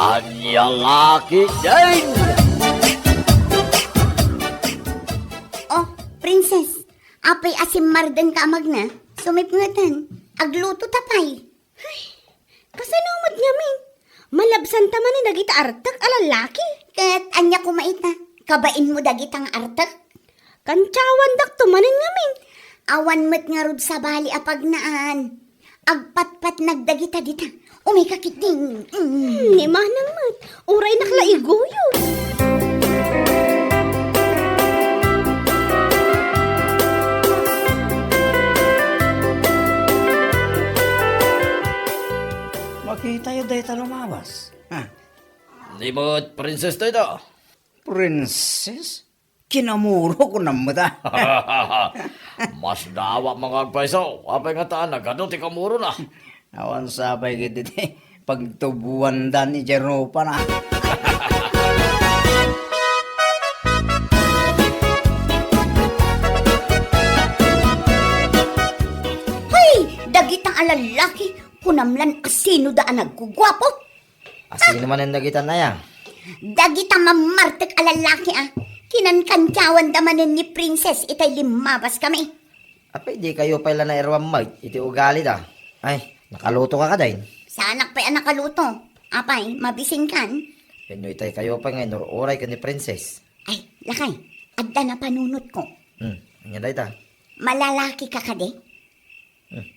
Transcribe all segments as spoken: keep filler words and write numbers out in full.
Ania la ketdin? Oh, Princess, apay a simmardenka a magna? Sumipngetan. Agluto ta pay. Ay, kasano met ngamin? Malabsanta manen dagita artek a lallaki. Ket ania koma ita? Kabainmo dagita nga artek? Kantiawandakto manen ngamin. Awan met ngarud sabali a pagnaan. Agpatpatnag dagita dita. Umay ka ketdin. Mm. Hmm, ni manang met. Uray nak la iguyod. Makitayo dayta lumabas. Ha? Ni met princess dayta. Princess? Kinamuro ko nameta. Masdawa nga agpayso. Apay ngata, nagadu ti kamurona? Awan sapay ketdi ti pagtubuandan idiay rupana. Hoy! Dagita a lallaki, kunam lan a sinoda a nagguguapo? Asino manen dagita, aya? Dagita mammartek a lallaki a kinankantiawanda manen ni Princess itay limmabaskami. Apay, dikayo pay la nairuam met iti ugalida? Ay, nakaluto ka kadin? Saanak pay a nakaluto. Apay, mabisinkan? Wenno itay kayo pay nga inur-uray ken ni Princess? Ay, lakay, adda napanunotko. Hmm, ania dayta? Malalaki ka kadi? Hmm.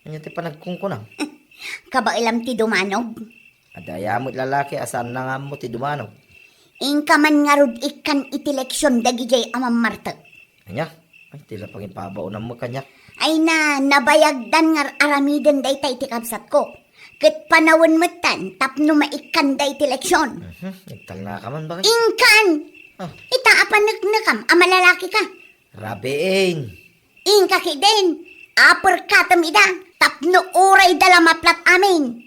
Ania ti panagkunkunam? Kabaelam ti dumanog? Adda aya met lalaki a saanna nga ammo ti dumanog? Inka man ngarud ikkan iti leksion dagidiay a mammartek. Ania? Ay, ti la pangipabaonam met kaniak. Ay na, nabayagdan nga ar-aramiden dayta iti kabsatko. Ket panawen metten tapno maikkanda iti leksion. Mhm, nagtalna ka man, bakit? Inkan! Ah. Ita a paneknekam a malalaki ka. Rabiin. Inka ketdin, aperkatem ida, tapno uray da la maplat amin.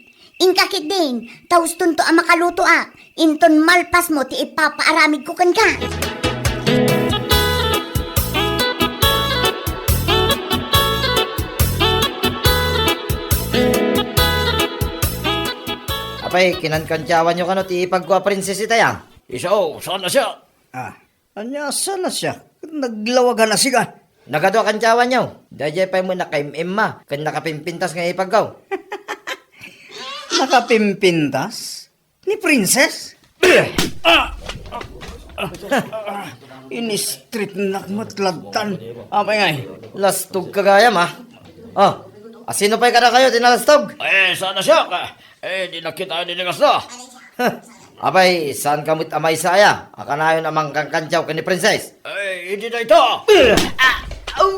Inka ketdin, ta ustonto a makalutoak, inton malpasmo ti ipapaaramidko kenka. Apay, kinankantiawanyo kano ti ipagko a princess itay a? Isu, saan a siak? Ah. Ania, saan a siak? Naglawagan a sika. Nagadu a kantiawanyo. Daydiay pay met nakaim-imma ken nakapimpintas nga ipagko. Nakapimpintas? Ni Princess? Ah! Inistritnak met ladtan. Apay ngay? Lastog ka gayam, ah. Oh, asino pay kadakayo ti nalastog? Eh, saan a siak? Eh, di nakita ni Nikas na. Apay, saan ka met a maysa aya a kanayon a mangkankantiaw ken ni Princess? Ay, idi dayta. Ah, ah,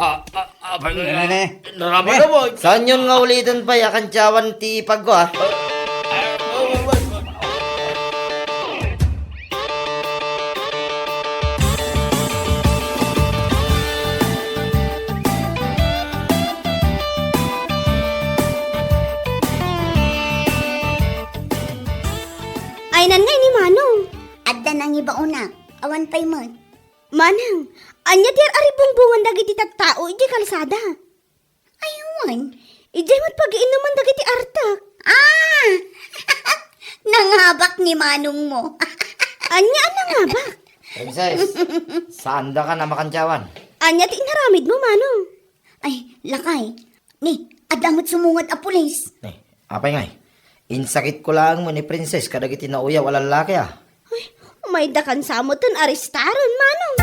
ah, ah, apay, ne, ne, ne. Narama na mo. Saanyon nga uliten pay a kantiawan ti ipagko, ah? Aynan ngay ni Manong. Adda nangibaonak. Awan pay met. Manang, ania ti ar-aribungbungan dagiti tattao idiay kalsada? Ay, awan. Idiay met pagiinnuman dagiti artek. Ah! Nangabak ni manongmo. Ania a nangabak? Princess, saandakan a makantiawan? Ania ti inaramidmo, Manong? Ay, lakay. Ni, adda met sumungad a pulis. Ni, apay ngay? Insakitko laeng met ni Princess kadagiti nauyaw a lallaki, a. Ay, maydakan sa metten arestaren, Manong.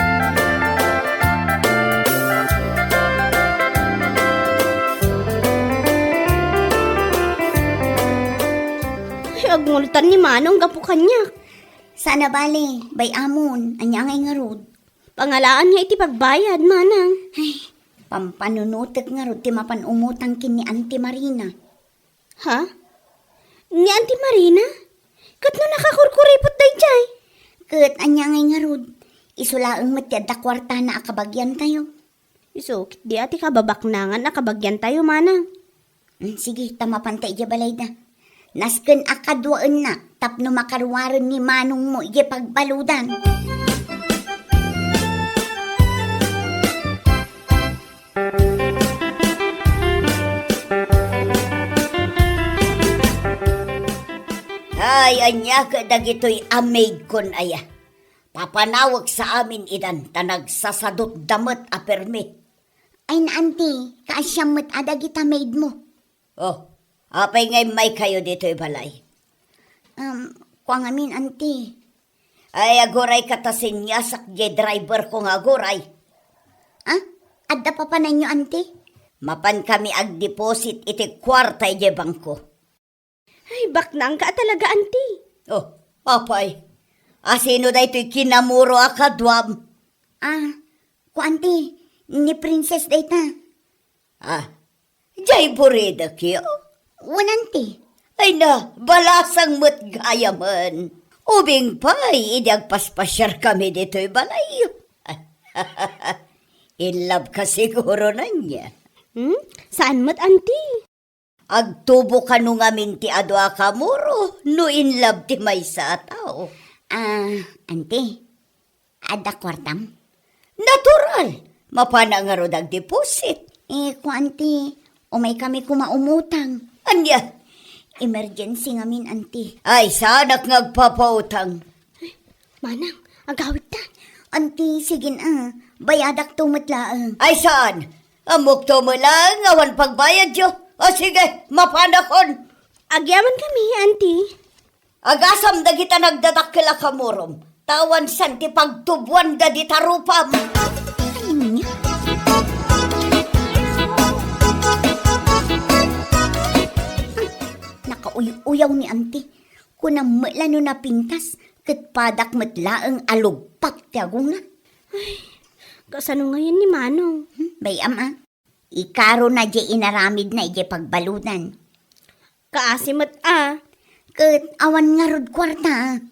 Ay, agngultan ni Manong gapu kaniak. Saan a bale, bay-amon, ania ngay ngarud? Pangalaan nga iti pagbayad, Manang. Ay, pampanunotek ngarud ti mapan umutang ken ni Auntie Marina. Ha? Ni Auntie Marina? Ket no nakakurkuripot daydiay? Ket ania ngay ngarud? Isu laeng met ti adda kuartana a kabagiantayo. Isu, ket di a ti kababaknangan a kabagiantayo, Manang. Hmm, sige, ta mapanta idiay balayda. Nasken a kaduaennak tapno makaruaren ni manongmo idiay pagbaludan. Ay, ania ket dagitoy a maidkon aya? Papanawek sa amin idan ta nagsasadutda met a permi. Ay na, auntie, kaasiam met a dagita maidmo. Oh, apay nga immaykayo ditoy balay? Um, kua ngamin, auntie. Ay, aguray ka ta siniasak diay driver ko nga aguray. Ah? Adda papananyo, auntie? Mapan kami agdeposit iti kuarta idiay bangko. Ay, baknang ka talaga, auntie. Oh, apay. Asino daytoy kinamuro a kaduam? Ah, ku auntie, ni Princess dayta. Ah, jay buridek yo? Wen, auntie. Ay na, balasang met gayamen. Ubing pay, idi agpaspasiar kami ditoy balay. In love ka siguro, ania? Hmm? Saan met, auntie? Agtubo kano ngamin ti adu a kamuro no in love ti maysa a tao? Ah, auntie, adda kuartam? Natural! Mapana ngarud agdeposit. Eh, ku auntie, umay kami koma umutang. Ania? Emergency ngamin, auntie. Ay, saanak nga agpapautang. Manang, agawidta. Auntie, sige na. Bayadakto met laeng. Ay, saan? Ammokto met laeng awan pagbayadyo. O sige, mapanakon. Agyaman kami, auntie. Agasam dagita nagdadakkel a kamurom. Ta awan saan ti pagtuboanda dita rupam. Ania? Nakauy-uyaw ni auntie. Kunam met la no napintas, ket padak met laeng a lugpat ti agongna. Ay, kasano ngayen ni Manong? Hmm, bay-am a. Ikarona diay inaramidna idiay pagbaludan. Kaasi met a. Ket awan ngarud kuarta.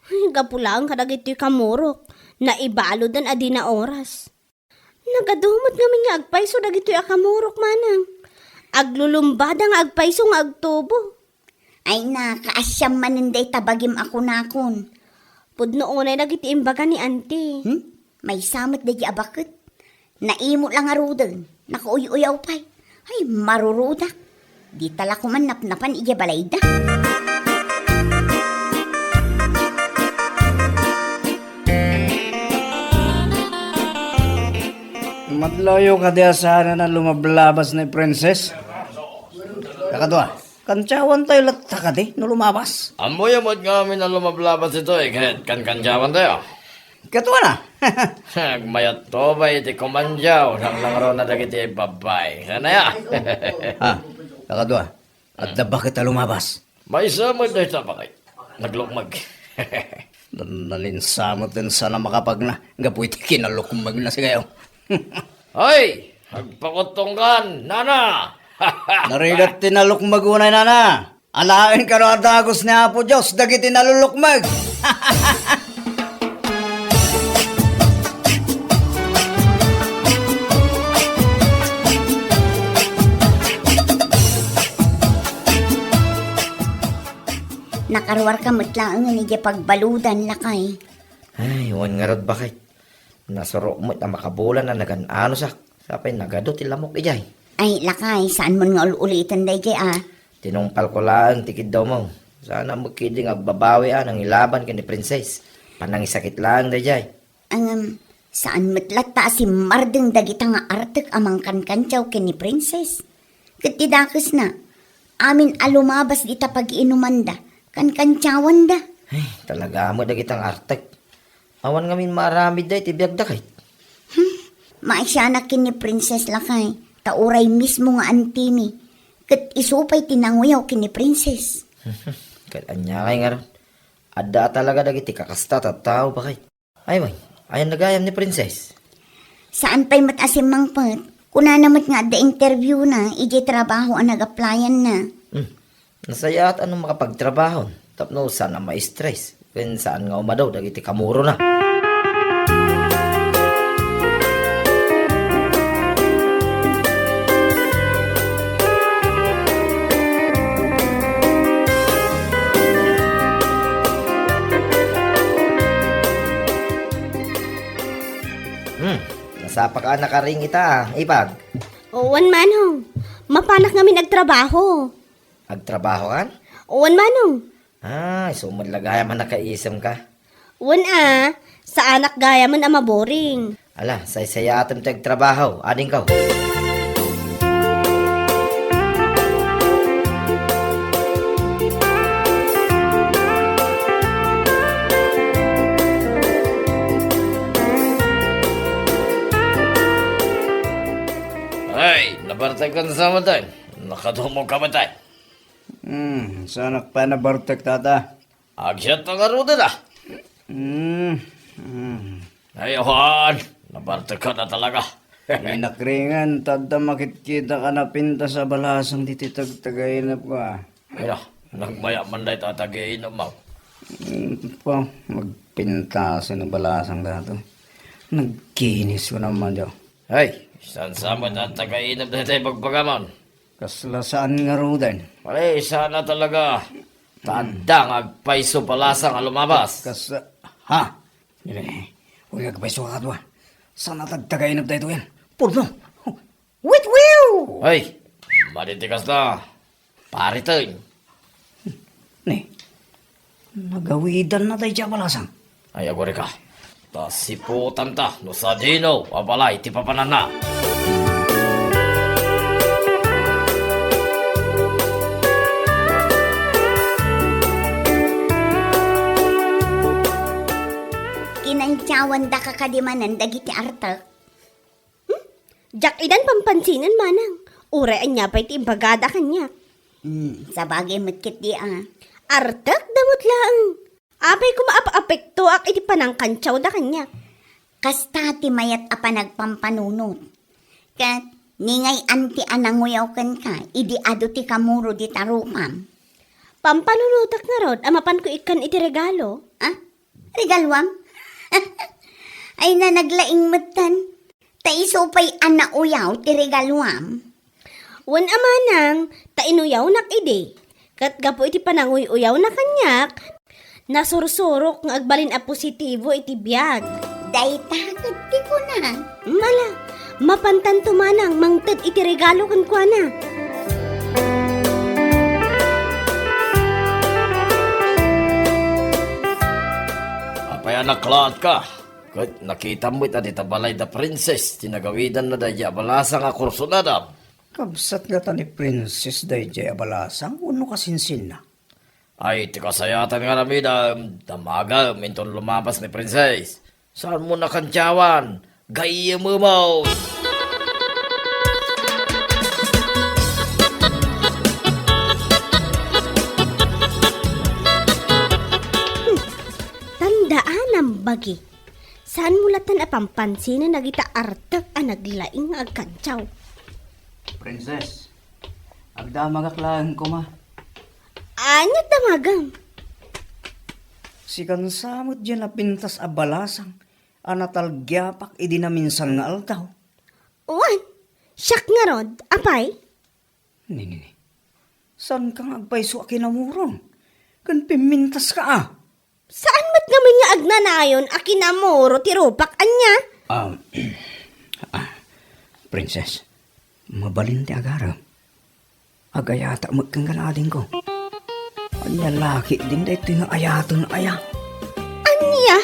Ay, gapu laeng kadagitoy kamurok, naibaludan a dina oras. Nagadu met ngamin nga agpayso dagitoy a kamurok, manang. Aglulumbada nga agpayso nga agtubo. Ay na, kaasiam manen dayta bagim a kunakon. Pudno unay dagiti imbaga ni auntie. Hmm? Maysa met daydi a baket. Naimot la ngaruden. Nakauy-uyaw pay. Ay, marurudak. Dita la koman napnapan idiay balayda. Madlayo kadi a saanen a lumablabas ni Princess? Kakadua, kantiawantayo latta kadi no lumabas? Ammoyo met ngamin a lumablabas ditoy ket kankantiawantayo. Ket wana. Agmayatto pay iti kumandiaw, nangnangruna dagiti babbai. Sana ya? Ah, kakadua, adda baket a lumabas? Maysa met dayta, baket. Naglukmeg. Nalinsa met ti saan a makapagna gapu iti kinalukmegna sigayo. Ay, agpakuttongkan, nana! Narigat ti nalukmeg unay, nana. Alaen kano a dagus ni Apo Dios dagiti nalulukmeg. Nakaruarka met laengen idiay pagbaludan, lakay. Ay, wen ngarud, baket. Nasurok met a makabulan a nagan-anosak. Sapay nagadu ti lamok idiay. Ay, lakay, saanmon nga ul-uliten daydiay a? Tinungpalko laeng ti kiddawmo. Saanak met ketdi nga agbabawi a nangilaban ken ni Princess. Panangisakit laeng daydiay. Ngem, saan met latta a simmardeng dagita nga artek a mangkankantiaw ken ni Princess. Ket ti dakesna, amin a lumabas dita pagiinumanda, kankantiawanda. Ay, talaga met dagita nga artek. Awan ngamin maaramidda iti biagda, ket. Hmm, maasianak ken ni Princess, lakay, ta uray mismo nga antimi, ket isu pay ti nanguyaw ken ni Princess. Ket ania ngay ngarud? Adda a talaga dagiti kakasta a tattao, baket. Ay, wen, ayanna gayam ni Princess? Saan pay met a simmangpet. Kunana met nga adda interviewna idiay trabaho a nag-applyan-na. Hmm. Nasayaat a no makapagtrabahon tapno saan a ma-stress ken saan nga umadaw dagiti kamurona. Hmm, nasapaka a nakaring ita, ipag. Wen, manong. Mapanak ngamin agtrabaho. Agtrabaho kan? Wen, manong. Ah, isu met la gayam a nakaisemka. Wen a, saanak gayamen a maboring. Ala, saysayaatem ti agtrabaho, adingko. Ay, nabartek ka na sa amin, tay. Nakadumog ka ba, tay? Hmm, saanak pay a nabartek, tata? Agyat na ngaruden, a. Hmm, hmm. Ay, awan. Nabartek ka na talaga. Inakringan, ta adda makitkitak a napintas a balasang ditoy tagtagainepko, a. Ay, na, nagmaya man dayta a tagainepmo. Hmm, pa, magpintas a balasang daytoy. Nagkinis ko naman, jo. Ay, saan sa amin a tagainep dayta ibagbagamon? Kasla saan ngaruden? Pare, sana talaga. Ta adda nga agpayso a balasang a lumabas. Kas-, ha? Nini, uli agpayso ka kadua. Saan a tagtagainep daytoyen? Pudno. Wit wiw! Ay, madi ti kasta. Pariten. Ni, nagawidan na daydiay a balasang. Ay, agurika. Ta siputanta no sadino a balay ti papananna. Kinantiawandaka kadi manen dagiti artek? Hmm? Diak idan pampansinen, manang. Uray ania pay ti imbagada kaniak. Hmm, sabagay met ketdi a. Artek da met laeng. Apay koma a-apektoak iti panangkantiawda kaniak. Kasta ti mayat a panagpampanunot. Ket ni ngay-an ti a nanguyaw kenka idi adu ti kamuro dita rupam? Pampanunotak ngarud a mapanko ikkan iti regalo. Ah? Regaluam? Ay na, naglaing metten. Ta isu pay a nauyaw ti regaluam. Wen a, manang, ta inuyawnak idi. Ket gapu iti pananguy-uyawna kaniak, nasursurok nga agbalin a positibo iti biag. Dayta ket ti kuna. Mala, mapantanto, manang, mangted iti regalo kenkuana. Apay a naklaatka? Ket nakitam met a dita balay da Princess ti nagawidanna daydiay a balasang a kursunadam. Kabsat ngata ni Princess daydiay a balasang wenno kasinsinna? Ay, ti kasayatan nga aramidem, damagem inton lumabas ni Princess. Saanmo nakantiawan? Gayyememon! Hmm, tandaanam, bagi. Saanmo latta a pampansinen dagita artek a naglaing nga agkantiaw? Princess, agdamagak laeng koma. Ania't damagem? Sikan sa met diay napintas a balasang a natalgiapak idi naminsan nga aldaw. Wen, siak ngarud, apay? Ni, ni, ni. Saanka nga agpayso a kinamuron? Ken pimmintaska a. Saan met ngamin nga agnanayon a kinamuro ti rupak, ania? Ah, ah, Princess, mabalin ti agarem. Agayatak met ken adingko. Ania la ketdin daytoy nga ayaten aya? Ania?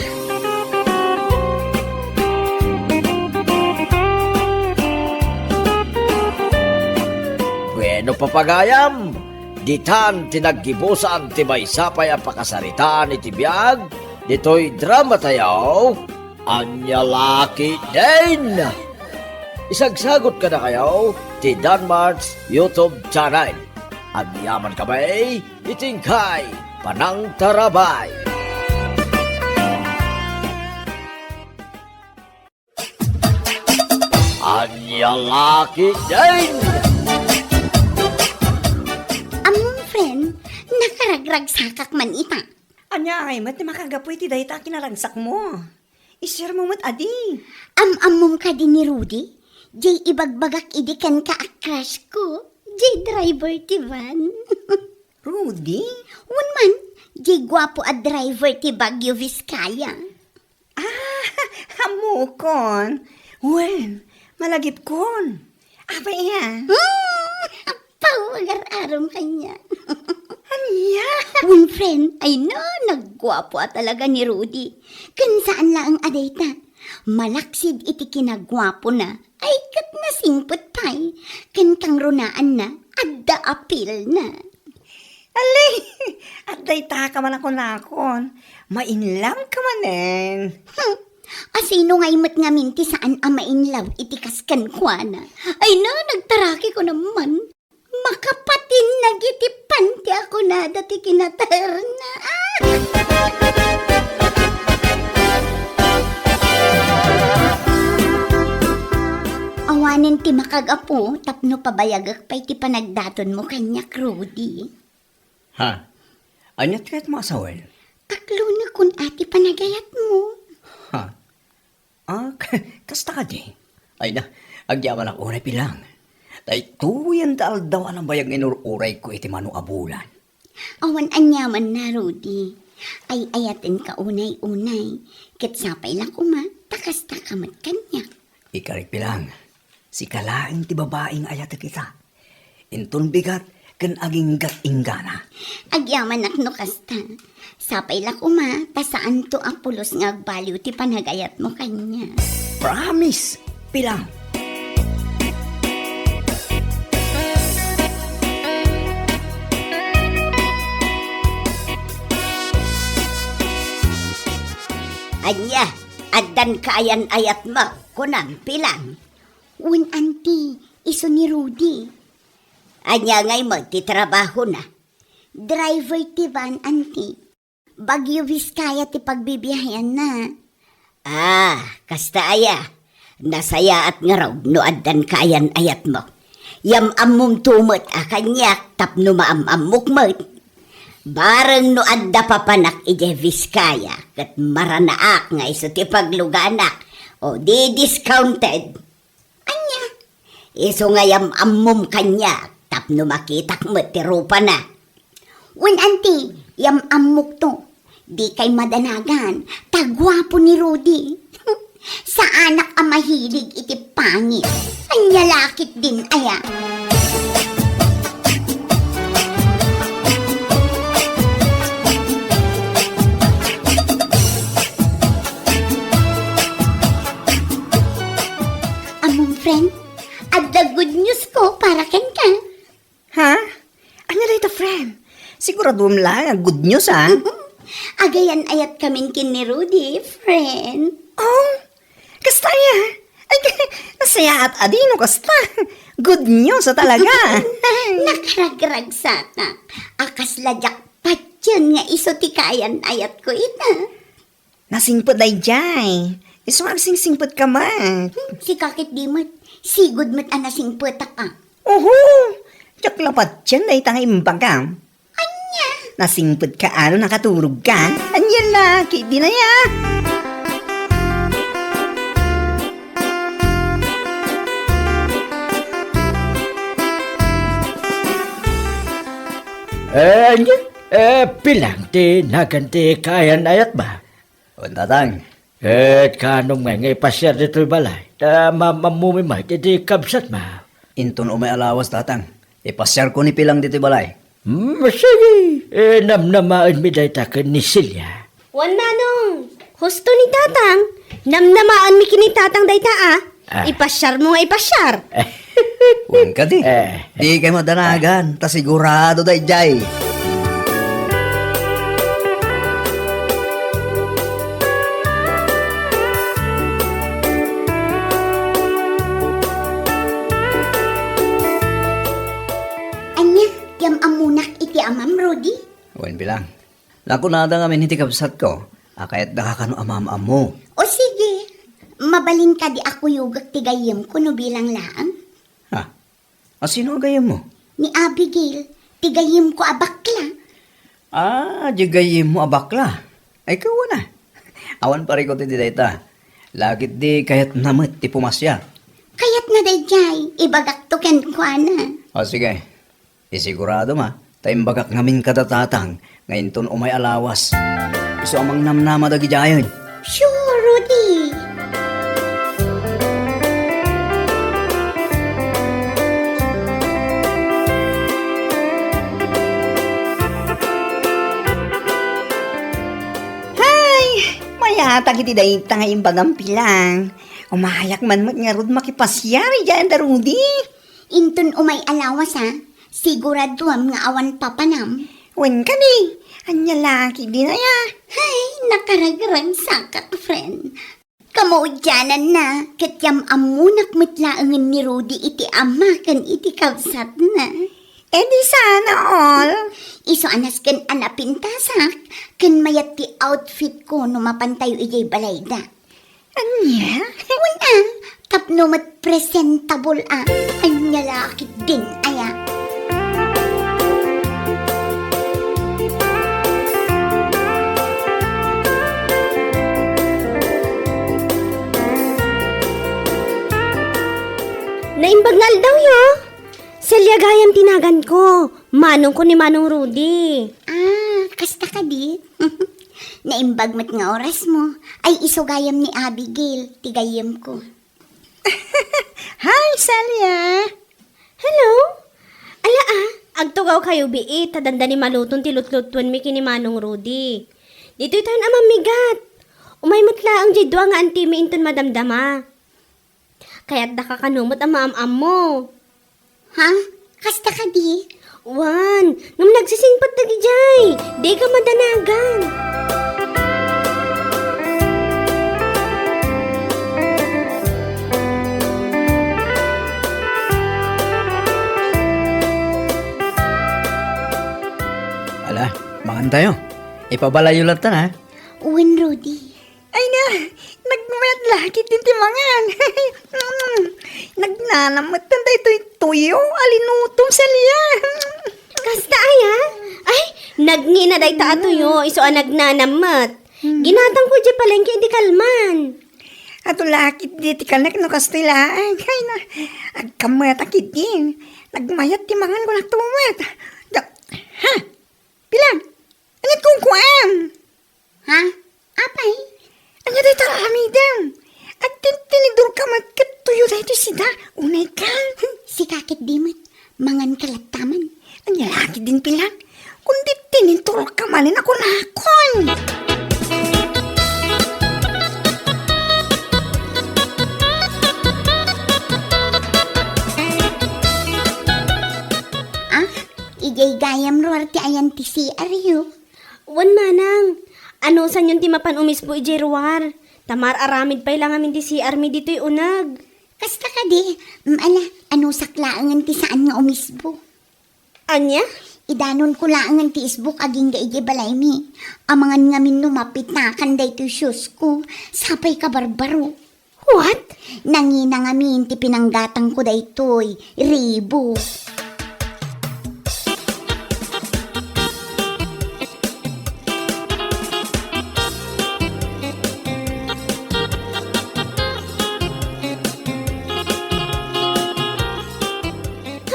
Bueno, papagayam, ditan ti naggibusan ti maysa pay a pakasaritaan iti biag ditoy drama tayo. Ania la ketdin? Isagsagot kadakayo ti Danmart's YouTube channel. Agyamankami iti inkay panangtarabay. Ania la ketdin? Ammom, friend, nakaragragsakak man ita. Ania ngay met ti makagapu iti dayta a kinaragsakmo? I-share mo met adi. Am-ammom kadi ni Rudy? Jay ibagbagak idi kenka a crush ko. Jay driver ti van. Rudy? Wen man, jay guapo a driver ti Baguio Vizcaya. Ah, ammokon. Wen, malagipkon. Apay iya? Hmm, apaw, agar-arom kaniak. Ania? Wen, friend. Ay na, nagguapo a talaga ni Rudy. Ken saan laeng a dayta. Malaksid iti kinaguapona, ay ket nasingpet pay ken kangrunaanna, adda appeal-na. Ali, adda itaka man a kunakon. Ma-in love ka manen. Hmm. A sino ngay met ngamin ti saan a ma-in love iti kas kenkuana? Ay na, nagtaraki ko naman. Makapatinag iti panti a kunada ti kinaterna. Ah! Awanen ti makagapu tapno pabayagek pay ti panagdatonmo kaniak, Rudy. Ha? Ania ti kayatmo a sawen? Taklonek kun ati panagayatmo. Ha? Ah, kasta kadi? Ay na, agyamanak unay, Pilang. Daytoyen ta aldaw a nabayag nga inur-urayko iti mano a bulan. Awan aniamanna, Rudy. Ay-ayatenka unay-unay. Ket sapay la koma, ta kastaka met kaniak. Ikarik, Pilang. Sika laeng ti babai nga ayatek ita. Inton bigat ken aginggat-inggana. Agyamanak no kasta. Sapay la koma, ta saanto a pulos nga agbaliw ti panagayatmo kaniak. Promise, Pilang. Ania, addan kaayan-ayatmo, kunam, Pilang? Wen, anti, isu ni Rudy. Ania ngay met ti trabahona? Driver ti van, anti. Baguio Vizcaya ti pagbibiaheanna. Ah, kasta aya. Nasayaat ngarud no addan kaayan-ayatmo. Yam-ammomto met a kaniak tapno maam-ammok met. Bareng no adda papanak idiay Vizcaya ket maranaak nga isu ti pagluganak, o di discounted. Ania? Isu nga yam-ammom kaniak tapno makitak met ti rupana. Wen, anti, yam-ammokto. Dikay madanagan, ta guapo ni Rudy. Saanak a mahilig iti pangit. Ania la ketdin aya? Ammom, friend, adda good news ko para kenka. Ha? Ania dayta, friend? Siguraduem laeng a good news, a? Agayan-ayatkamin ken ni Rudy, friend. Oh, kasta aya? Ay, nasayaat a di no kasta. Good news a talaga. Nakaragragsatak a kasla diak patien nga isu ti kaayan-ayatko ita. Nasingpet daydiay. Isu nga agsingsingpetka met. Hmm, sika ketdi met. Sigud met a nasingpetak a. Oho! Diak la patien dayta nga imbagam. Ania? Nasingpetka a no nakaturogka. Ania la, ketdin aya? Eh, ania? Eh, Pilang ti nagan ti kaayan-ayatmo? Wen, Tatang. Ket kaanum ngay nga ipasiar ditoy balay? Ta maam-ammom met iti kabsatmo. Inton umay a lawas, Tatang, ipasiarko ni Pilang ditoy balay. Hmm, sige. Eh, namnamaenmi dayta ken ni Celia. Wen, Manong, husto ni Tatang. Namnamaenmi ken ni Tatang dayta, a. Ah. Ipasiarmo nga ipasiar. Wen kadi. Eh. Dikay madanagan, ta sigurado daydiay. Ania, yam-ammonak iti amam, Rudy? Wen, Pilang. Nakunada ngamin iti kabsatko a kayatdaka kano a maam-ammo. O sige, mabalin kadi a kuyogek ti gayyemko no bilang laeng? Ha? A sino a gayyemmo? Ni Abigail, ti gayyemko a bakla. Ah, di gayyemmo a bakla. Ay, kawana. Awan parikut iti dayta. Lakit di kayatna met ti pumasiar. Kayatna daydiay, ibagakto kenkuana. O sige. Isigurado ma, ta imbagak ngamin kada Tatang nga inton umay a lawas, isu a mangnamnama dagidiayen. Sure, Rudy! Tatag iti dayta nga imbagam, Pilang. Umayak man met ngarud makipasiar idiay anda Rudy. Inton umay a lawas, a. Siguraduam nga awan papanam. Wen kadi, ania la ketdin aya? Hay, nakaragragsakak, friend. Kamaudiananna, ket yam-ammonak met laengen ni Rudy iti ama ken iti kabsatna. Edi sana all. Isu a nasken a napintasak, ken mayat ti outfit ko no mapantayo idiay balayda. Ania? Wen a, tapno met presentable a. Ania la ketdin aya? Naimbag nga aldawyo. Celia gayam ti naganko. Manongko ni Manong Rudy. Ah, kasta kadi? Naimbag met nga orasmo. Ay, isu gayam ni Abigail, ti gayyemko. Hi, Celia! Hello? Ala, a, agtugawkayo bii, ta dandani maluton ti lutlutuenmi ken ni Manong Rudy. Ditoytayon a mammigat. Umay met laeng diay dua nga antimi inton madamdama. Kayatdaka kano met a maam-ammo. Ha? Kasta kadi? Wen, ngem nagsisingpet dagidiay. Dika madanagan. Ala, mangantayo. Ipabalayyo latta, ha? Wen, Rudy. Ay na, nagmayat la ketdin ti mangan. Nagnanam met daytoy tuyo a linutom, Celia. Kasta aya? Ay, nagngina dayta a tuyo, isu a nagnanam met. Hmm. Ginatangko idiay palengke idi kalman. Adu la ketdi ti kanek no kastoy laeng. Ay na, agkammet a ketdi. Nagmayat ti mangan ko, natumet. Da, ha? Pilang? Ania't kunkuam? Ha? Apay? Ania dayta aramidem? Agtintinidorka met ket tuyo daytoy sida, unayka? Sika ketdi met, manganka latta man. Ania la ketdin, Pilang? Kundi tinidorka manen a kunakon. Ah, idiay gayam ruar ti ayan ti C R yo? Wen, manang. Anusanyon ti mapan umisbo idiay ruar? Ta mar-aramid pay la ngamin ti C R mi ditoy uneg. Kasta kadi, mm, ala, anusak laengen ti saan nga umisbo. Ania? Idanonko laengen ti isbok agingga idiay balaymi. Amangan ngamin no mapitakan daytoy shoes ko. Sapay kabarbaro. What? Nangina ngamin ti pinanggatangko daytoy ribo.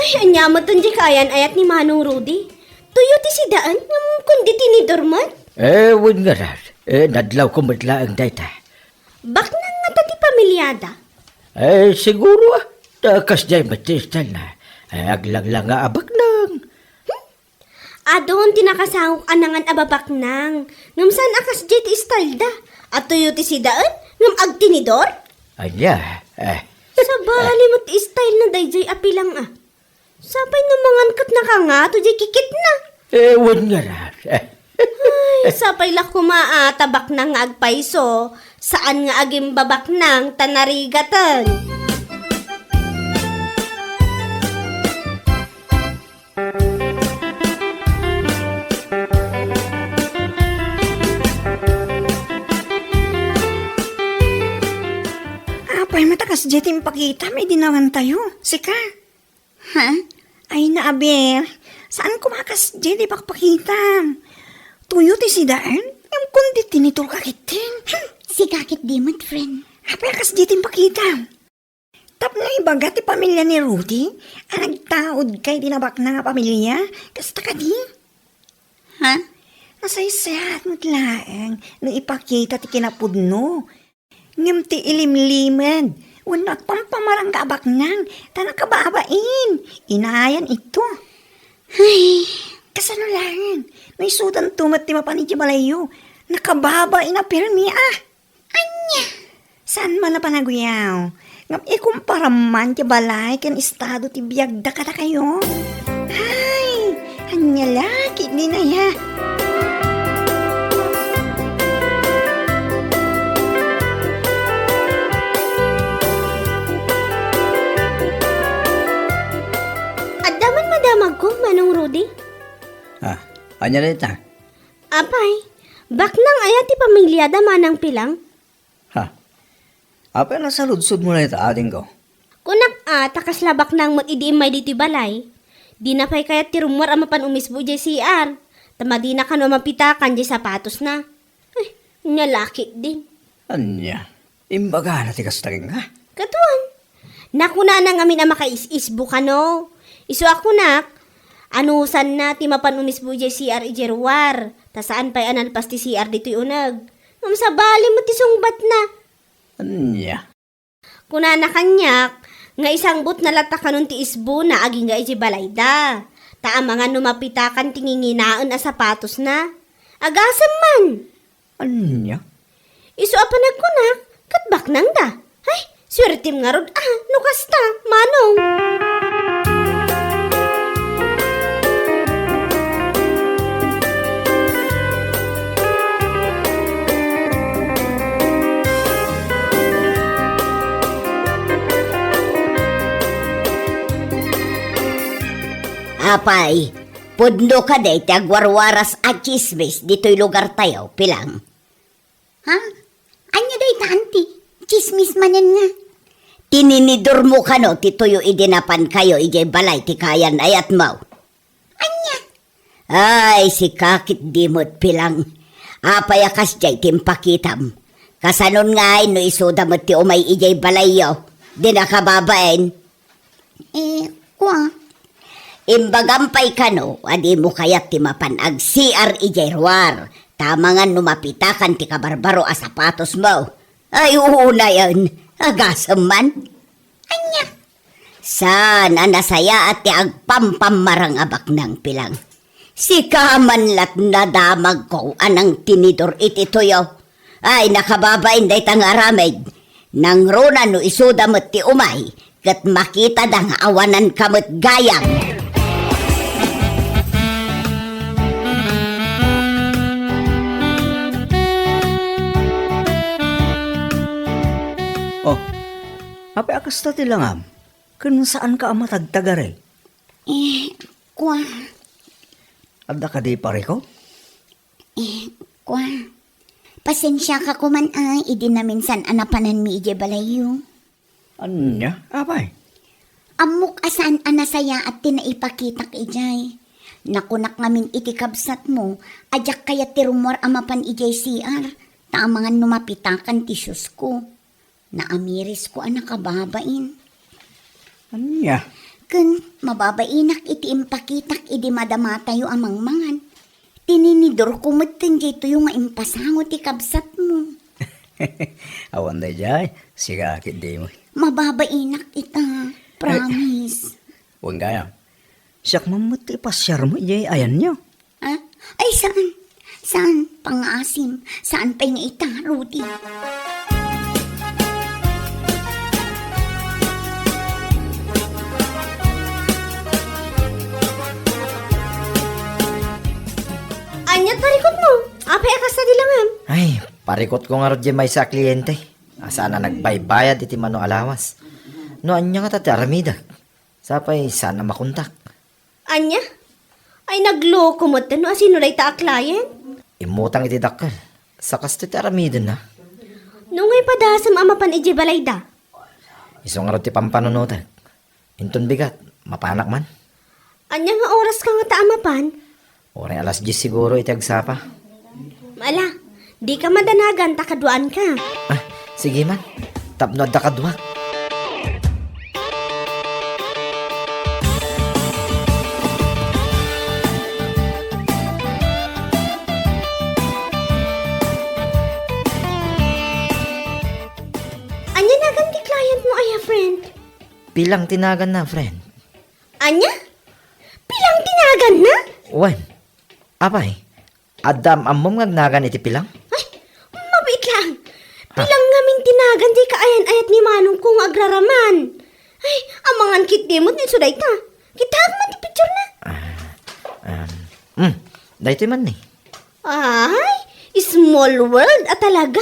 Ay, ania met diay kaayan-ayat ni Manong Rudy? Tuyo ti sidaen, ngem kundi tinidor met? Eh, wen ngarud. Eh, nadlawko met laeng dayta. Baknang ngata ti pamiliada? Eh, siguro, ah. Ta kasdiay met ti style na. Eh, aglanglang nga a baknang. Hmm? Adun ti nakasangok a nangan a babaknang. Ngem saan a kasdiay ti style da? A tuyo ti sidaen, ngem agtinidor? Ania, eh. Sabali met ti style na daydiay a Pilang, a. Sapay no mangan ket nakangato diay kikitna. Eh, wen ngarud. Ay, sapay la koma a ta baknang nga agpayso, saan nga agimbabaknang ta narigaten. Apay met a kasdiay ti impakitam idi nawantayo, sika? Ha? Ay, na, Abel. Saan koma a kasdiay ti ipakpakitam? Tuyo ti sidaen? Ngem kundi tinidorka ketdin. Hmm, sika ketdi met, friend. Apay a kasdiay ti impakitam? Tapno ibaga ti pamilia ni Rudy a nagtaudka iti nabaknang a pamilia, kasta kadi? Ha? Nasaysayaat met laeng no ipakita ti kinapudno. Ngem ti ilimlimed wenno agpampamarangga a baknang ta nakababain, inayan ito. Ay, kasano laeng no isudanto met ti mapan idiay balayyo? Nakababain a permi, a. Saan man a panaguyaw? Ngem ikumparam man ti balay ken estado ti biagda kadakayo? Ay, ania la ketdin aya? Adda man madamagko, Manong Rudy? Ah, ania dayta? Apay, baknang aya ti pamiliada, Manang Pilang? Ha? Apay a nasaludsodmo dayta, adingko? Kunak a, ta kasla baknang met idi immay ditoy balay. Dina pay kayat ti rummuar a mapan umisbo idiay C R. Ta madina kano a mapitakan diay sapatosna. Ay, ania la ketdin. Ania? Imbagana ti kasta kenka? Kaduan. Nakunana ngamin a makaisisbo kano. Isu a kunak, anusanna ti mapan umisbo idiay C R idiay ruar, ta saan pay a nalpas ti C R ditoy uneg. Ngem sabali met ti sungbatna. Ania? Kunana kaniak, nga isangbutna latta kanon ti isbona agingga idiay balayda. Ta amangan no mapitakan ti nginginaen a sapatosna. Agasem man! Ania? Isu a panagkunak, ket baknangda. Ay, suertem ngarud a, no kasta, Manong. Apay, pudno kadi ti agwarwaras a tsismis ditoy lugartayo, Pilang? Ha? Ania dayta, anti? Tsismis manen nga. Tininidormo kano ti tuyo idi napankayo idiay balay ti kayan-ayatmo? Ania? Ay, sika ketdi met, Pilang. Apay a kasdiay ti impakitam? Kasanon ngay no isuda met ti umay idiay balayyo? Dina kababain. Eh, kua? Imbagam pay kano a dimo kayat ti mapan ag-C R idiay ruar, ta amangan no mapitakan ti kabarbaro a sapatosmo. Ay, unayen, agasem man. Ania? Saan a nasayaat ti agpampammarang a baknang, Pilang. Sika man la't nadamagko a nangtinidor iti tuyo. Ay, nakababain dayta nga aramid. Nangruna no isuda met ti umay, ket makitada nga awananka met gayam. Oh, apay a kasta ti langam? Ken saanka a matagtagari? Eh, kua. Adda kadi parikut? Eh, kua. Pasensiaka koman a idi naminsan a napananmi idiay balayyo. Ania? Apay? Ammok a saan a nasayaat ti naipakitak idiay. Nakunak ngamin iti kabsatmo a diak kayat ti rummuar a mapan idiay C R, ta amangan no mapitakan ti siusko. Naamirisko a nakababain. Ania? Ken mababainak iti impakitak idi madamatayo a mangmangan. Tininidorko metten daytoy nga impasango ti kabsatmo. Awan daydiay, sika ketdi met. Mababainak ita, promise. Wen gayam, siak man met ti ipasiarmo idiay ayanyo. Ah? Ay, saan? Saan? Pangngaasim. Saan pay nga ita, Rudy? Ania parikutmo? Apay a kasta ti langam? Ay, parikutko ngarud diay maysa a kliente. A saan a nagbaybayad iti mano a lawas. No ania ngata ti aramidek? Sapay saan a makontak. Ania? Ay, nagloko met no asino dayta a client? Immutang iti dakkel. Sa kastoy ti aramidenna. No ngay padasem a mapan idiay balayda? Isu ngarud ti pampanunotek. Inton bigat, mapanak man. Ania nga oraska ngata a mapan? Uray alas dies siguro iti agsapa. Ala, dika madanagan ta kaduaanka. Ah, sige man. Tapno adda kaduak. Ania nagan ti client mo aya, friend? Pilang ti naganna, friend. Ania? Pilang ti naganna? Wen. Apay, adda am-ammom nga agnagan iti Pilang? Ay, mabiit laeng. Ha? Pilang ngamin Ti nagan diay kaayan-ayat ni manongko nga agraraman. Ay, amangan ketdi met ni isu dayta. Kitaek man ti picturena. Ah, um, hmm, daytoy man ni. Ay, small world a talaga.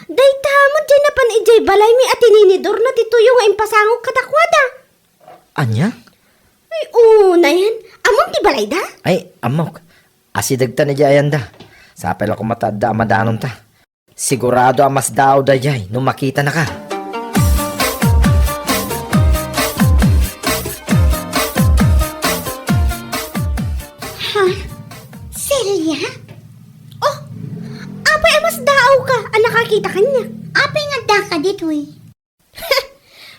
Dayta met diay napan idiay balaymi a tininidorna ti tuyo nga impasangok kadakuada. Ania? Ay, unayen. Ammom ti balayda? Ay, ammok. Asidegtan idiay ayanda. Sapay la koma ta adda a madanonta. Sigurado a masdaaw daydiay no makitanaka. Ha? Celia? Oh, apay a masdaawka a nakakita kaniak? Apay nga addaka ditoy?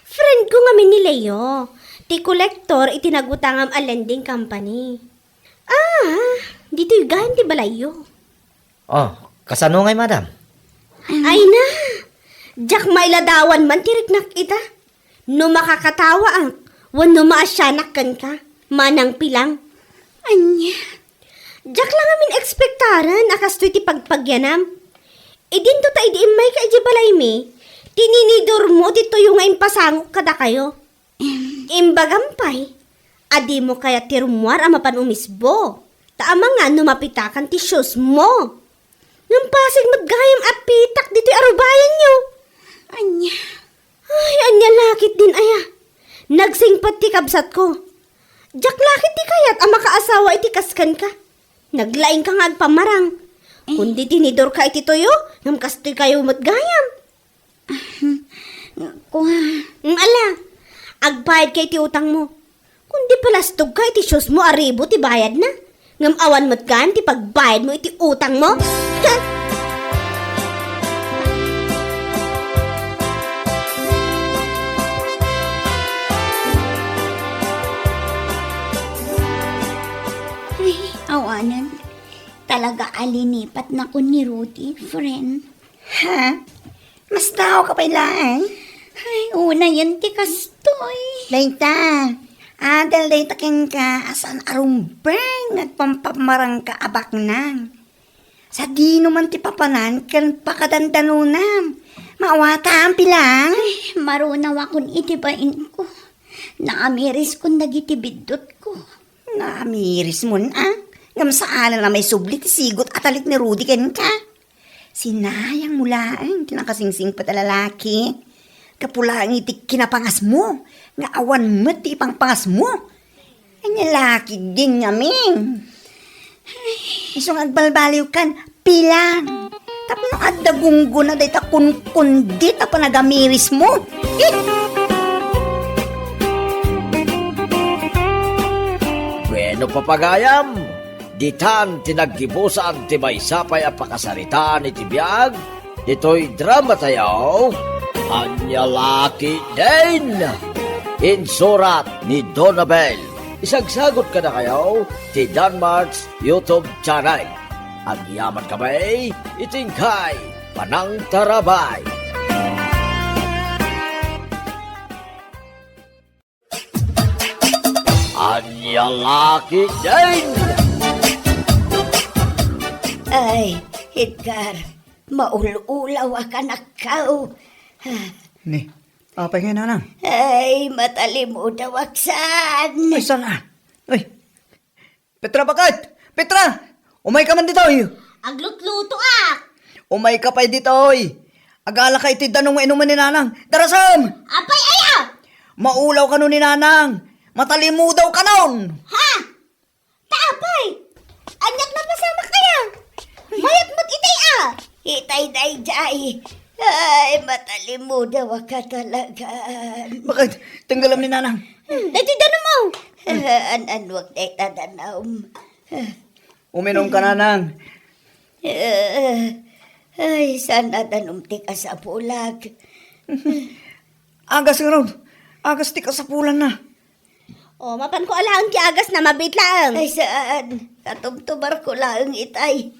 Friend ko ngamin ni Leo, ti kolektor iti nagutangam a lending company. Ah, ditoy gayam ti balayyo. Oh, kasano ngay, madam? Ay na, diak mailadawan man ti riknak ita. No makakatawaak, wenno maasianak kenka, manang pilang. Ania? Diak la ngamin ekspektaren a kastoy ti pagpagyanam. Idinto ta idi immayka idiay balaymi, tininidormo ti tuyo nga impasangok kadakayo. Imbagam pay a dimo kayat ti rummuar a mapan umisbo, ta amangan no mapitakan ti shoes mo. Ngem pasig met gayam a pitak ditoy arubayanyo. Ania? Ay, ania la ketdin aya? Nagsingpet ti kabsatko. Diak la ketdi kayat a makaasawa iti kas kenka. Naglaingka nga agpamarang. Eh. Kundi tinidorka iti tuyo, ngem kastoykayo met gayam. Kua. Mm, ala, agbayadka iti utangmo. Kundi palastogka iti shoes mo a ribu ti bayadna. Ngem awan met gayam ti pagbayadmo iti utangmo. Ay, awanen. Talaga a linipatnakon ni Rudy, friend. Ha? Masdaawka pay laeng? Ay, unayen ti kastoy. Dayta, adal dayta kenka a saan a rumbeng nga agpampamarangka a baknang. Sadino man ti papanan ken pakadandanonam? Maawatam, pilang? Ay, marunawakon iti bainko. Naamiriskon dagiti biddutko. Naamirismon a? Ngem saanen a maisubli ti sigut a talek ni Rudy kenka? Sinayangmo laeng ti nakasingsingpet a lalaki. Gapu laeng iti kinapangasmo nga awan met ti ipangpangasmo. Ania la ketdin ngamin? Isu nga agbalbaliwkan, pilang. Tapno adda gunggona dayta kunkundit a panagamirismo. Bueno, papagayam, ditan ti naggibusan ti maysa pay a pakasaritaan iti biag ditoy drama tayo, Ania la ketdin? Insurat ni Donabel. Isagsagut kadakayo ti Danmark's YouTube channel. Agyaman kami iti inkay panangtarabay. Ania la ketdin? Ay, Edgar, maul-ulaw a kanakkaw. Ni, apay ngay, nanang? Ay, matalimudawak saan. Ay, saan a? Ay, Petra, baket? Petra! Umayka man ditoy! Aglutlutoak! Umayka pay ditoy! Agalaka iti danum nga inuman ni nanang. Darasem! Apay aya? Maulaw kano ni nanang. Matalimudawkanon! Ha? Ta apay? Aniak napasamak aya? Mayat met itay a? Itay daydiay. Ay, matalimudawak a talaga. Baket? Tenggelam ni nanang. Hmm, daytoy danum, o. An-anuak dayta danum. Uminom ka, nanang. Eh, ay, saan a danum ti kasapulak? Agas ngarud. Agas ti kasapulanna. O, mapanko a laeng ti agasna, mabiit laeng. Ay, saan. Katumtumarko laeng itay.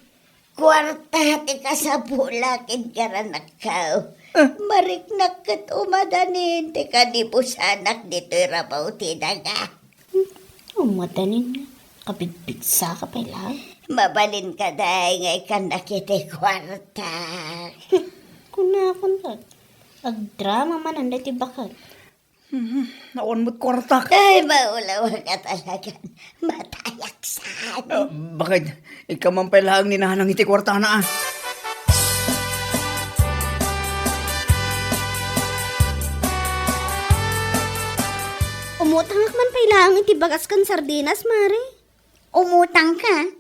Kuarta ti kasapulak ken karanakkaw. Ah. Mariknak ket umadanin ti kanibusanak ditoy rabaw ti daga. Hmm, umadanin nga. Kabigbigsaka pay laeng. Mabalin kadi nga ikkannak iti kuarta. Nakon ka. Agdrama man, anday ti baket. Mhm, awan met kuartak. Ay, maulaw nga talaga. Matayak saan. Ah, bakit? Ikaw man pay laeng ni Nanang iti kuartana, ah. Umutangak man pay laeng iti bagas ken sardinas, Mare. Umutang ka?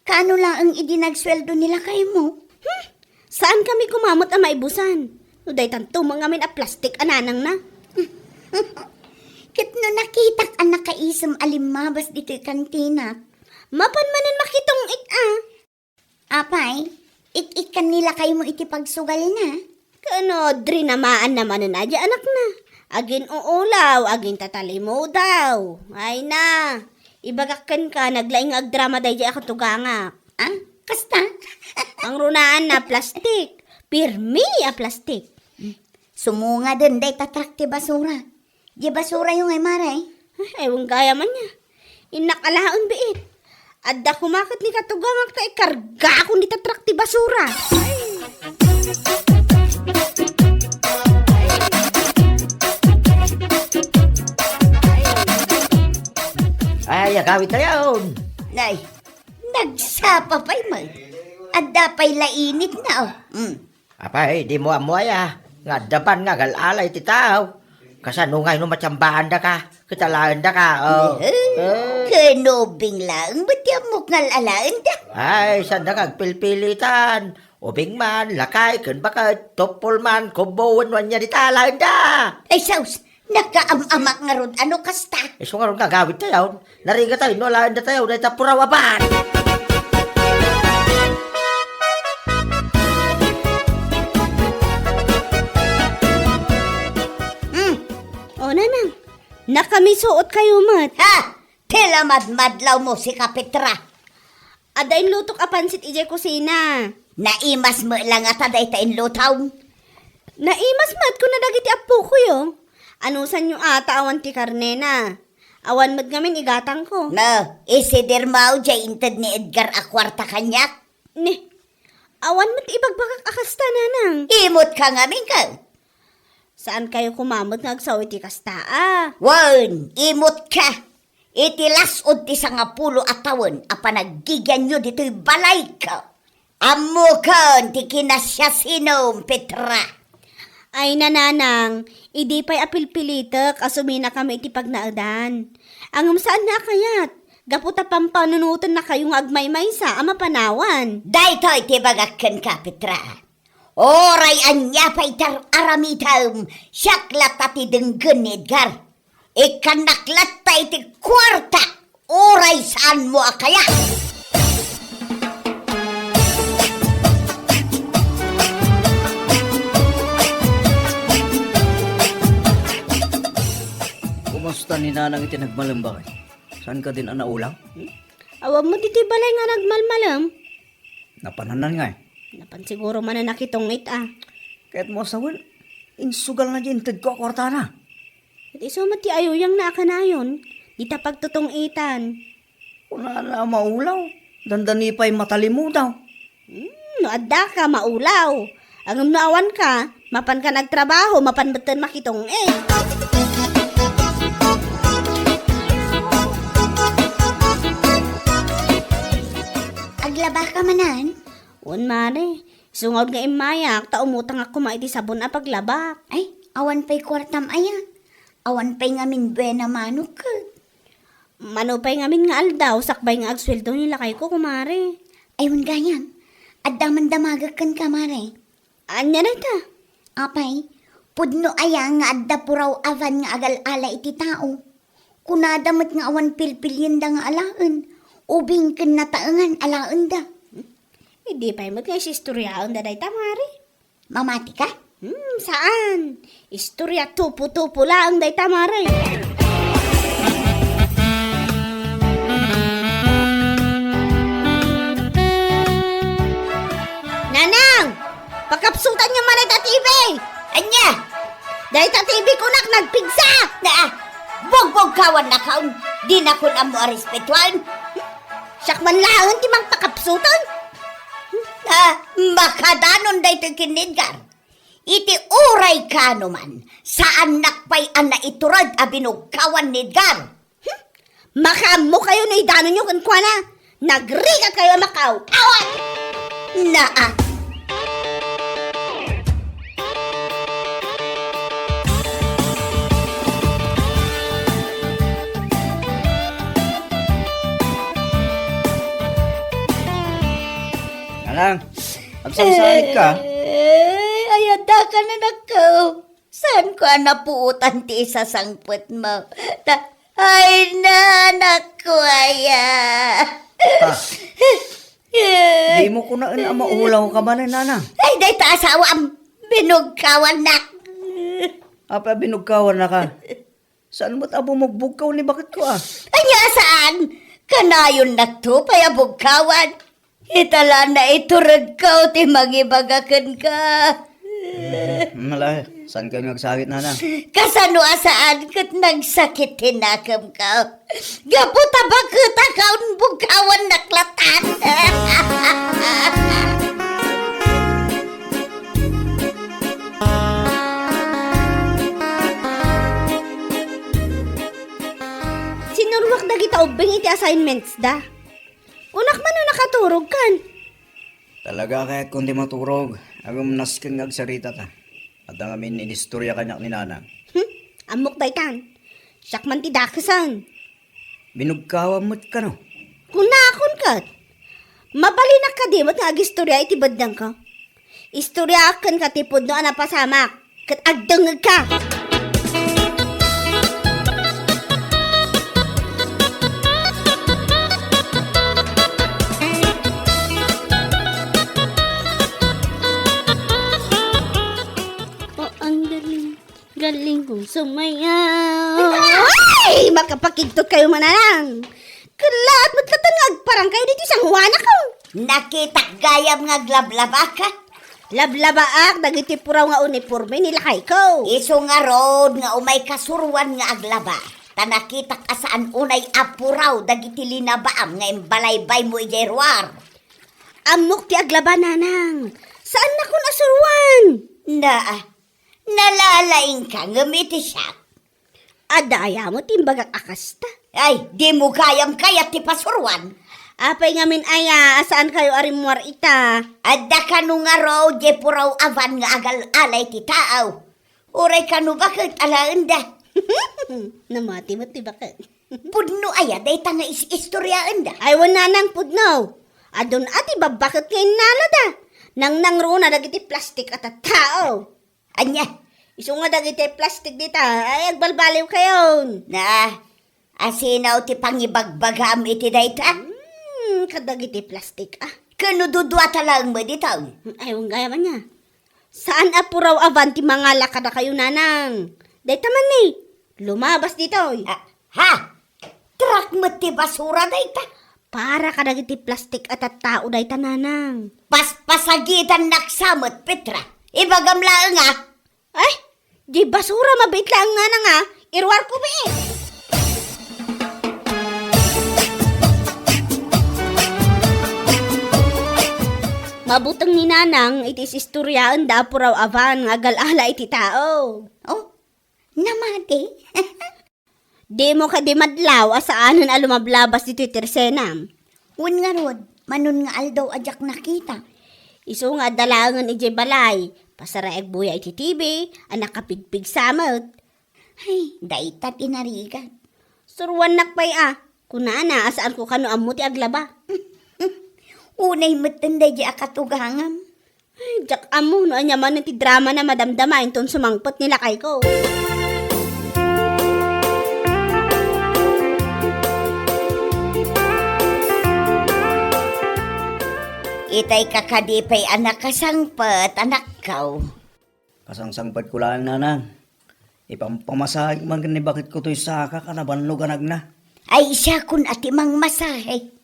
Kaano laeng idi nagsueldo ni lakaymo? Hmm, saan kami kumamot a maibusan? No daytanto met ngamin a plastik a nanangna. Ket no nakitak a nakaisem a limmabas ditoy kantinak. Mapan manen makitong-it a. Apay, ik-ikkan ni lakaymo iti pagsugalna? Ken no, drinamaanna manen a di anakna. Agin-uulaw, agin tatalimudaw. Ay na, ibagak kenka, naglaing nga agdrama daydiay a katugangak. Ah, kasta? Ang runaanna, plastik. Pirmi a plastik. Sumungaden dayta truck ti basura. Di basurayo ngay, Mare? Ay, awan gayam ania. Innak alaen biit. Adda koma ket ni katugangak ta ikargakon dita truck ti basura. Ay, agawidtayon. Nay, nagsapa pay met. Adda pay lainitna, oh. Mm. Apay, dimo ammo aya nga adda ban nga agal-ala iti tao. Kasano ngay no matiambaandaka, ket alaendaka, oh. Eh, eh. Ken ubing laeng met ti ammok nga al-alaenda. Ay, saanda nga agpilpilitan. Ubing man, lakay, ken baket, tuppol man, kubbo, wenno ania dita alaenda. Ay, sus, nakaam-amak ngarud a no kasta. Isu ngarud nga agawidtayon. Narigatayo no alaendatayo dayta puraw a ban. Hmm. O, Nanang, nakamisuotkayo met. Ha! Ti lamadmadlawmo, sika Petra. Adda inlutok a pansit idiay kusina. Naimas met la ngata dayta inlutom? Naimas met, kuna dagiti appokoyo. Anusanyo a ta awan ti karnena. Awan met ngamin igatangko. No, isidir maw diay inted ni Edgar a kuarta kaniak? Ni, awan met ibagbagak a kasta, Nanang. Imut ka ngamin ka. Saan kayo koma met nga agsao iti kasta a? Wen, imut ka. Iti las-ud ti sangapulo a tawen a panaggigianyo ditoy balayko, ammokon ti kinasiasinom, Petra. Ay, Nanang, idi pay a pilpilitek a suminakami iti pagnaedan. Ngem saanna a kayat, gapu ta pampanunoten nakayo nga agmaymaysa a mapanawan. Daytoy ti ibagak kenka, Petra. Oray ania pay ti ar-aramitem, siak latta ti denggen ni Edgar. Ikkannak latta iti kuarta, oray saanmo a kayat. Kumusta ni Nanang iti nagmalem, baket? Saan ka din a naulaw? Awan met iti balay nga nagmalmalem. Napananan ngay? Napan siguro manen a kitong-it a. Ket mo sawen, insugalna diay intedko a kuartana. Ket isu met ti ayuyangna a kanayon, dita pagtutong-itan. Kunana a maulaw, dandani pay matalimudaw. Hmm, no addaka, maulaw. Ngem no awanka, mapankan agtrabaho, mapan metten makitong-it. Aglabaka manen? Wen, Mare. Isu nga immayak, ta umutangak koma iti sabon a paglabak. Ay, awan pay kuartam aya. Awan pay ngamin buena manok ket. Mano pay ngamin nga aldaw, sakbay nga agsueldo ni lakayko, kumare. Ay, wen gayam. Adda man damagek kenka, mare. Ania dayta? Apay, pudno aya nga adda puraw a van nga agal-ala iti tao? Kunada met nga awan pilpilienda nga alaen, ubing ken nataengan alaenda. Idi pay met nga isistoriaenda dayta, mare. Mamati ka? Hmm, saan? Istorya tupo-tupo laeng dayta, mare. Nanang! Pakapsutanyo man dayta T V! Ania? Dayta T V kunak nagpigsa! Na, bugbog kawan nakaon. Dinakon ammo a respetuan. Siak man laeng ti mangpakapsutan. Ah, makadanon daytoy ken ni Edgar. Iti uray kaano man, saannak pay a naiturod a binugkawan ni Edgar. Hmm? Makaammo kayo no idanonyo kenkuana. Nagrigat kayo a makaaw-awat. Naa. Nanang, agsangsangit ka? Ay, ay, adda ka, anakko. Saanko a napuotan ti isasangpetmo? Ta-, ay, na, anakko, aya. Ah. Dimo kunaen a maulaw ka manen, Nanang. Ay, dayta asawam. Binugkawannak. Apay a binugkawannaka? Saan met a bumugbugkaw ni baketko a? Ania a saan? Kanayonnakto pay a bugkawan. Ita la naituredko ti mangibaga kenka. Hmm, ala, saankayo nga agsakit, Nanang? Kasano a saan ket nagsakit ti nakemko? Gapu ta baketaka, bugkawannak latan. Sinuruak dagita ubbing iti assignments da. Kunak man no nakaturogkan. Talaga a kayatkon ti maturog. Agum nasken nga agsaritata. Adda ngamin inistorya kaniak ni Nanang. Hmm, ammok daytan. Siak man ti dakesen. Binugkawam met kano? Kunakon ket. Mabalinak kadi met nga agistorya iti beddengko? Istoryaak kenka ti pudno a napasamak, ket agdengngegka. Oh, ang galing. Galing kong sumayaw. Ay! Makapakigtot kayo, mananang. Kalaat met latta nga agparang kayo ditoy sangoanakon. Nakitak gayam nga aglablabaka. Lablabaak dagiti puraw nga uniforme ni lakayko. Isu ngarud nga umayka suruan nga aglaba. Ta nakitak a saan unay a puraw dagiti linabaam nga imbalaybaymo idiay ruar. Ammok ti aglaba, nanang. Saannakon a suruan. Naa, nalalaingka ngem iti siak. Adda aya met ti imbagak a kasta? Ay, dimo gayam kayat ti pasuruan. Apay ngamin aya a saankayo a rimmuar ita? Adda kano ngarud diay puraw a van nga agal-ala iti tao. Uray kano baket alaenda. Namati met ti baket. Pudno aya dayta nga is-istoryaenda? Ay, wen, nanang, pudno. Adun a ti babbaket nga innalada. Nangnangruna dagiti plastik a tattao. Ania? Isu nga dagiti plastik dita, ay agbalbaliw kayon. Na, asino ti pangibagbagam iti dayta? Hmm, kadagiti plastik, ah. Kano duduata laeng met dita? Ay, wen gayam ania. Saan a puraw a van ti mangala kadakayo, nanang. Dayta man ni, lumabas ditoy. Ah, ha? Truck met ti basura dayta. Para kadagiti plastik a tattao dayta, nanang. Paspasagidannak sa met, Petra. Ibagam laeng, a. Ay, di basura, mabiit laeng, nanang, a. Iruarko, bi. Mabuteng ni nanang iti is-istoryaenda a puraw a van nga agal-ala iti tao. Oh, namati. Dimo kadi madlaw a saanen a lumablabas ditoy tersenam? Wen ngarud, manon nga aldaw a diak nakita. Isu nga adda laengen idiay balay, pasaraay agbuya iti T V, a nakapigpigsa met. Ay, dayta ti narigat. Suruannak pay a, kunana a saanko kano ammo ti aglaba. Unay metten daydi a katugangam. Ay, diak ammo no ania manen ti dramana madamdama inton sumangpet ni lakayko. Itay ka kadi pay a nakasangpet, anakko. Kasangsangpetko laeng, nanang. Ipampamasahek man ken ni baketko toy saka a nabannog a nagna. Ay, siakon a ti mangmasahe.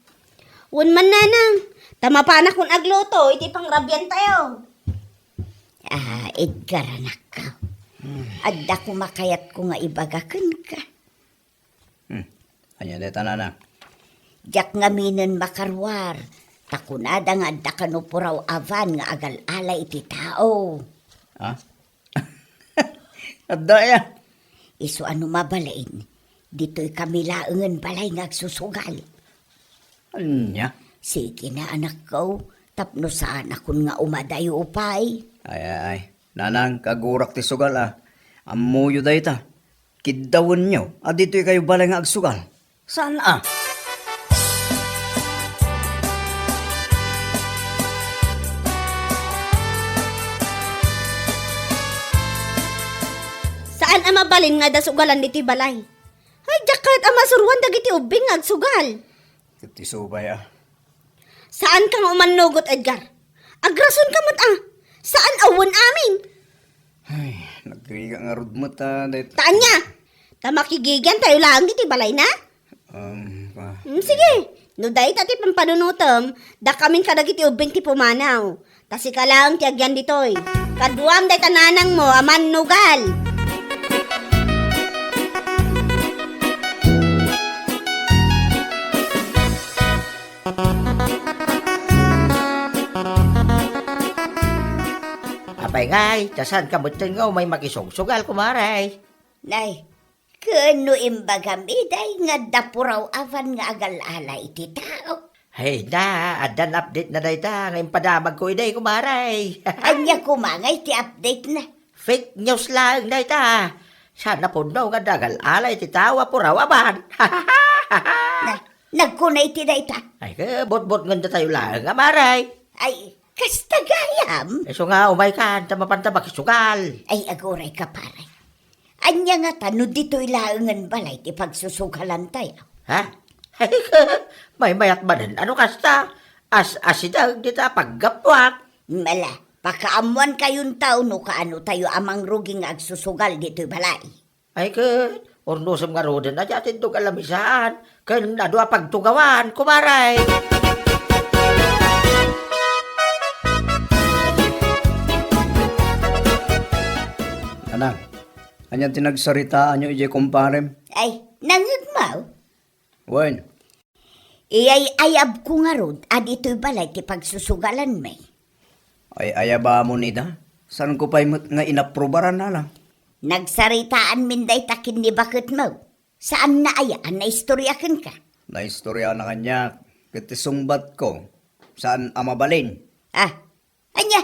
Wen man, nanang, ta mapanakon agluto iti pangrabiantayo. Ah, Edgar, anakko. Hmm. Adda koma kayatko nga ibaga kenka. Hmm. Ania dayta, nanang? Diak ngaminen makaruar, ta kunada nga adda kano puraw a van nga agal-ala iti tao. Ha? Adda aya? Isu a no mabalin, ditoy kami laengen balay nga agsusugal. Ania? Sige na, anakko, tapno saanakon nga umadayo pay. Ay, ay, ay. Nanang, kagurak ti sugal, a. Ammoyo dayta. Kiddawenyo a ditoy kayo balay nga agsugal. Saan a? Saan a mabalin nga adda sugalan ditoy balay? Ay, diak kayat a masuroan dagiti ubbing nga agsugal. Ket ti subay a. Saan ka nga umannugot, Edgar? Agrason ka met a. Saan a wen amin? Ay, nagrigat ngarud met a, dayta. Ta ania? Ta makigigian tayo laeng iti balayna? Um, pa- Hmm, sige. No dayta ti pampanunotem, dakamin kadagiti ubbing ti pumanaw. Ta sika laeng ti agyan ditoy. Kaduam dayta nanangmo a mannugal. Apay ngay, ta saan ka metten nga umay makisugsugal, kumare? Nay, ken no imbagam iday nga adda puraw avan nga agal-ala iti tao. Hay na, addan update na dayta nga impadamagko iday, kumare. Ania koma nga iti update na? Fake news laeng dayta. Saan a pudno nga adda agal-ala iti tao a puraw avan. Na, nagkuna iti dayta. Ay, ke, butbutngen datayo laeng, kumare. Ay, kasta gayam. Isu nga, umaykan, ta mapanta makisugal. Ay, aguray ka, pare. Ania ngata no ditoy laengen balay ti pagsusugalantayo? Ha? Maymayat manen, ano kasta? As-asideg dita paggapuak. Mala, pakaammuan kayontayo no kaano tayo a mangrugi nga agsusugal ditoy balay. Ay, ket, urnosem ngaruden a di atindog a lamisaan, ken adu a pagtugawan, kumare. Nanang, ania ti nagsaritaanyo idiay kumparem? Ay, nangngegmo? Wen. Iyay-ayabko ngarud a ditoy balay ti pagsusugalanmi. Ay-ayabamon ida? Saanko pay met nga inaprubaran, nanang? Nagsaritaanmin dayta ken ni baketmo. Saanna aya a naistorya kenka? Naistorya na kaniak, ket ti sungbatko, saan a mabalin. Ah, ania?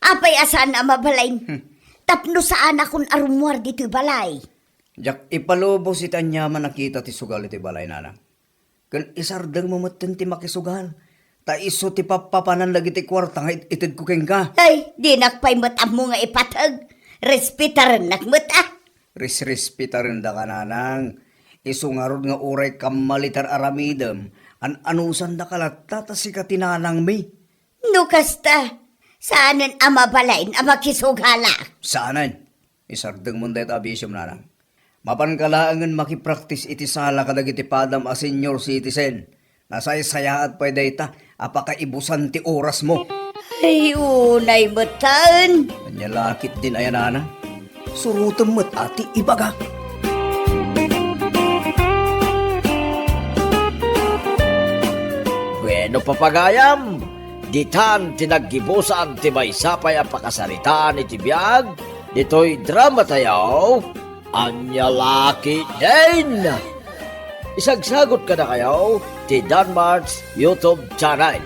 Apay a saan a mabalin? Hmm. Tapno saanakon a rummuar ditoy balay. Diak ipalubos iti aniaman a kita ti sugal iti balay, nanang. Ken isardengmo metten ti makisugal, ta isu ti pappapanan dagiti kuarta nga it-itedko kenka. Ay, dinak pay met ammo nga ipateg. Respetarennak met, ah. Resrespetarendaka, nanang. Isu ngarud nga uray kammaliter aramidem, an-anusandaka latta ta sika ti nanangmi. No kasta, saanen a mabalin a makisugalak. Saanen? Isardengmon dayta a bisiom, nanang. Mapanka laengen makipraktis iti sala kadagiti padam a senior citizen. Nasaysayaat pay dayta a pakaibusan ti orasmo. Ay, unay metten. Ania la ketdin aya, nanang? Surotem met a ti ibagak. Bueno, papagayam, ditan ti naggibusan ti maysa pay a pakasaritaan iti biag ditoy dramatayo, Ania la ketdin? Isagsagot kadakayo ti Danmart's YouTube channel.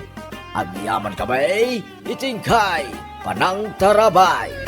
Agyaman kami iti inkay panangtarabay.